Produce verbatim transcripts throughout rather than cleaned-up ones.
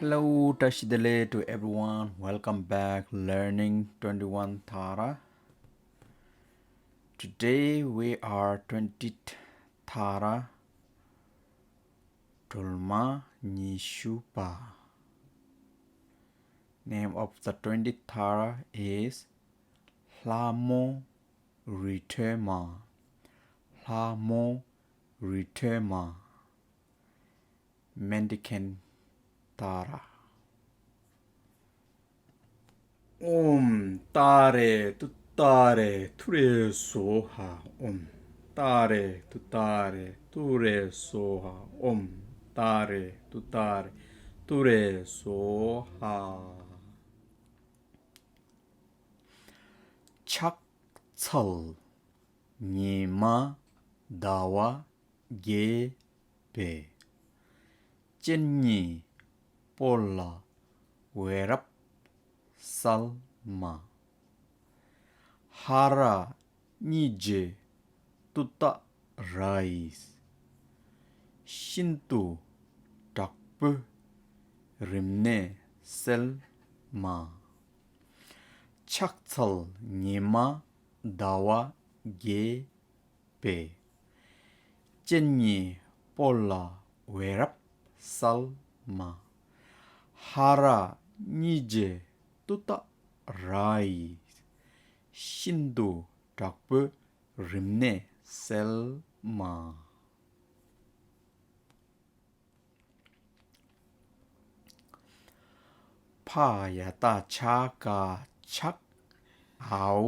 Hello, བཀྲ་ཤིས་བདེ་ལེགས། To everyone, welcome back, learning twenty-one Thara. Today we are twenty Thara, སྒྲོལ་མ་ཉི་ཤུ་པ། Name of the twenty Thara is ལྷ་མོ་རི་ཁྲོད་མ། ལྷ་མོ་རི་ཁྲོད་མ། Mendicant Thara. ཨོཾ་ཏཱ་རེ་ཏུཏྟཱ་རེ་ཐུ་རེ་སྭཱ་ཧཱ། ཨོཾ་ཏཱ་རེ་ཏུཏྟཱ་རེ་ཐུ་རེ་སྭཱ་ཧཱ། ཨོཾ་ཏཱ་རེ་ཏུཏྟཱ་རེ་ཐུ་རེ་སྭཱ་ཧཱ། ཕྱག་འཚལ་ཉི་མ་ཟླ་བ་རྒྱས་པའི། སྤྱན་གཉིས་སྤོ་ལ་འོད་རབ་གསལ་མ། ཧ་ར་སྙིང་རྗེ་ཏུཏྟཱ་ར་ཡིས། ཤིན་ཏུ་དྲག་པོའི་རིམས་ནད་སེལ་མ། ཕྱག་འཚལ་ཉི་མ་ཟླ་བ་རྒྱས་པའི། སྤྱན་གཉིས་སྤོ་ལ་འོད་རབ་གསལ་མ། ཧ་ར་སྙིང་རྗེ་ཏུཏྟཱ་ར་ཡིས། ཤིན་ཏུ་དྲག་པོའི་རིམས་ནད་སེལ་མ། ཕ་ཡ་བཏགས་ཕྱ་ག་ཕྱག་འའོ་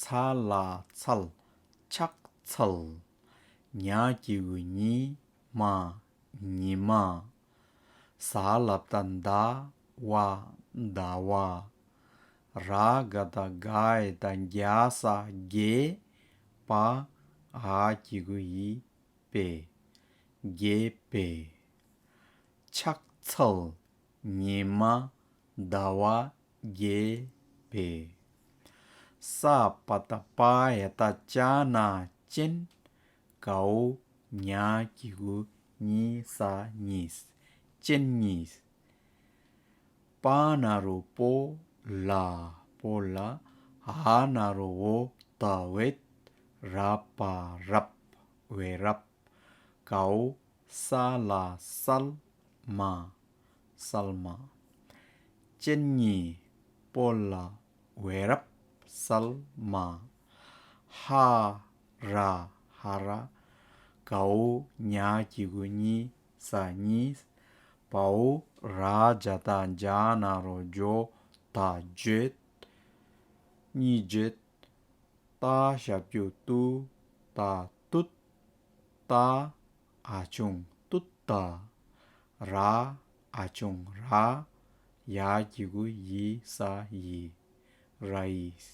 ཚ་ལ་འཚལ། ཕྱག་འཚལ། ཉ་གི་གུ་ཉི་མ་ཉི་མ། ཟ་ལ་བཏགས་ཟླ་བ་ཟླ་བ། ར་ག་བཏགས་རྒ་ཡ་བཏགས་རྒྱ་ས་རྒྱས། པ་འ་གི་གུ་ཡི་པའི། རྒྱས་པའི། ཕྱག་འཚལ་ཉི་མ་ཟླ་བ་རྒྱས་པའི། ས་པ་བཏགས་སྤ་ཡ་བཏགས་སྤྱ་ན་སྤྱན། གའོ་ཉ་གི་གུ་གཉི་ས་གཉིས། སྤྱན་གཉིས། པ་ན་རོ་པོ་ལ་པོ་ལ། འ་ན་རོ་འོ་ད་འོད། ར་པ་རབ་འོད་རབ། གའོ་ས་ལ་སལ་མ་སལ་མ། སྤྱན་གཉིས་སྤོ་ལ་འོད་རབ་གསལ་མ། ཧ་ར་ཧ་ར། གའོ་ཉ་གི་གུ་གཉི་ས་གཉིས། བའོ་ར་ཇ་བཏགས་རྒྱ་ན་རོ་རྒྱོ་ད་བརྗོད། གཉིས་བརྗོད། ཏ་ཞབས་ཀྱུ་ཏུ་ཏ་བཏུད། ཏ་འ་ཆུང་ཏུད་ཏ། ར་འ་ཆུང་ར། ཡ་གི་གུ་ཡི་ས་ཡི། ར་ཡིས།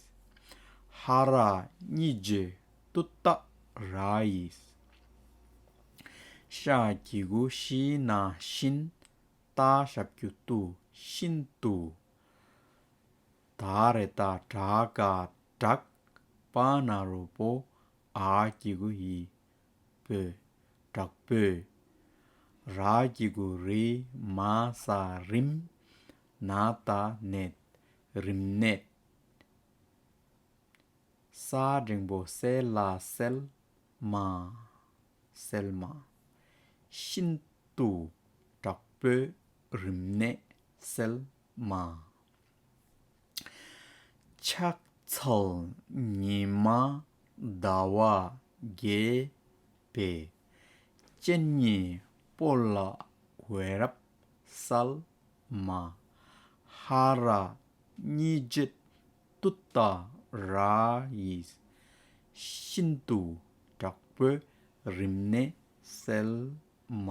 ཧ་ར་སྙིང་རྗེ་ཏུད་ཏ་ར་ཡིས། ཤ་གི་གུ་ཤི་ན་ཤིན། ཏ་ཞབས་ཀྱུ་ཏུ་ཤིན་ཏུ། ད་རེ་ད་དྲ་ག་དྲག་པ་ན་རོ་པོ་འ་གི་གུ་ཡི་པོ། དྲག་པོས། ར་གི་གུ་རི་མ་ས་རིམ། ན་ད་ནད། རིམས་ནད། ས་འགྲེང་བུ་སེ་ལ་སེལ་མ། སེལ་མ། ཤིན་ཏུ་དྲག་པོའི་རིམས་ནད་སེལ་མ། ཕྱག་འཚལ་ཉི་མ་ཟླ་བ་རྒྱས་པའི། སྤྱན་གཉིས་སྤོ་ལ་འོད་རབ་གསལ་མ། ཧ་ར་སྙིང་རྗེ་ཏུད་ཏ་ར་ཡིས། ཤིན་ཏུ་དྲག་པོའི་རིམས་ནད་སེལ་མ།